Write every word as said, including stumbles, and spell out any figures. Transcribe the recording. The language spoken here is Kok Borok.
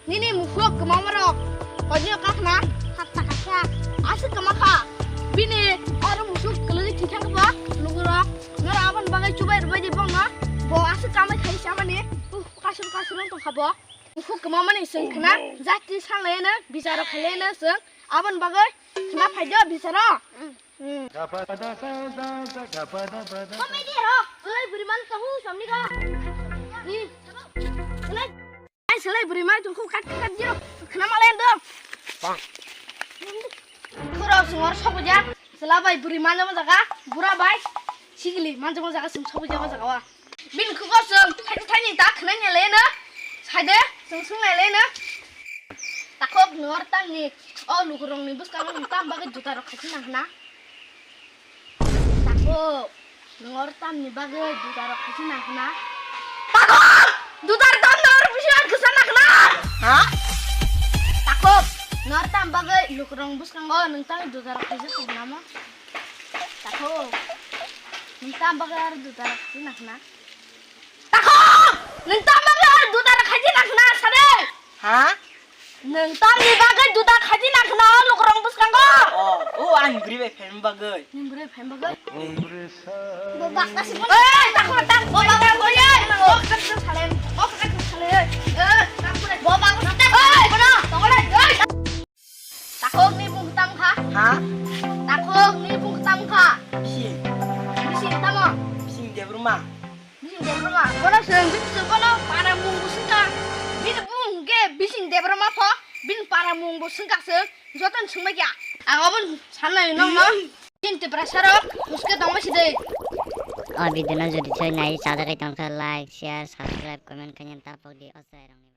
Nini musuk kwmamarok, kojio kakhna, hatta kaisa, aswk kwma kha. Bini aro musuk kwlwgwi thwi thang kha, lugurok, noro aboni bagwi chubai rwbaidi bono, bo aswk kamai khai chamani, uh, kasur kasur wng tongkha bo. Musuk kwmamani chwng khna, jati sanglaiano, bicharo khailaino chwng, aboni bagwi khna phaido bicharo. Hmm. Komedi ro, oi buriman tahu samni ka. Ni. Selai, ai selai buriman tungku kat kat jiro. Khna malen do. Khoro sungor sobuja. Sela bai buriman jama jaga. Bura bai. Sigili man jama jaga sung sobuja ma jaga wa. Bin khugo sung thani thani ta khna ni leno. Sade sung sung leno. Takhok nor tangni. O lukurongni bwskango tam bagwi juta rok khachi nang khna. Takhok, nwng oro tamni bagwi duda rok khachi nang khna? Takhok! Duda rok tamni oro bisi ar kwsa nang khna? Ha? Takhok, nwng oro tam bagwi lukurong bwskango nwng tangwi duda rok khachi tong namo? Takhok, nwng tam bagwi aro duda rok khachi nang khna? Takhok! Nwng tam bagwi aro duda rok khachi nang khna sade? Ha? Nwng tamni bagwi duda khachi nang khna o lukurong bwskango? O, o, ang bwrwi bai phaima bagwi. Nwng bwrwi phaima bagwi? Bo bakta si. Oi, tak tak tak. Bo bakta si. Bo khat sale. Bo khat sale. Eh, tak tak. Bo bakta si. Oi, bono. Tongole. Oi. Takhok ni bung tam kha. Ha? Takhok ni bung tam kha. Bising. Bising tamo. Bising Debruma. Bising Debroma, bono chwng, bini chwng bono para mung bo swngkha. Bini bung hwnkhe Bising Debroma pho, bini para mung bo swngkha chwng, jotono swngbai kha. Ang obo sanai nokno. Chini Tiprasa rok, huske tongma si de. O video no jodi choi nai, sajagwi tongkha, like, share, subscribe, comment khaina tapok di, o chwrai rokni.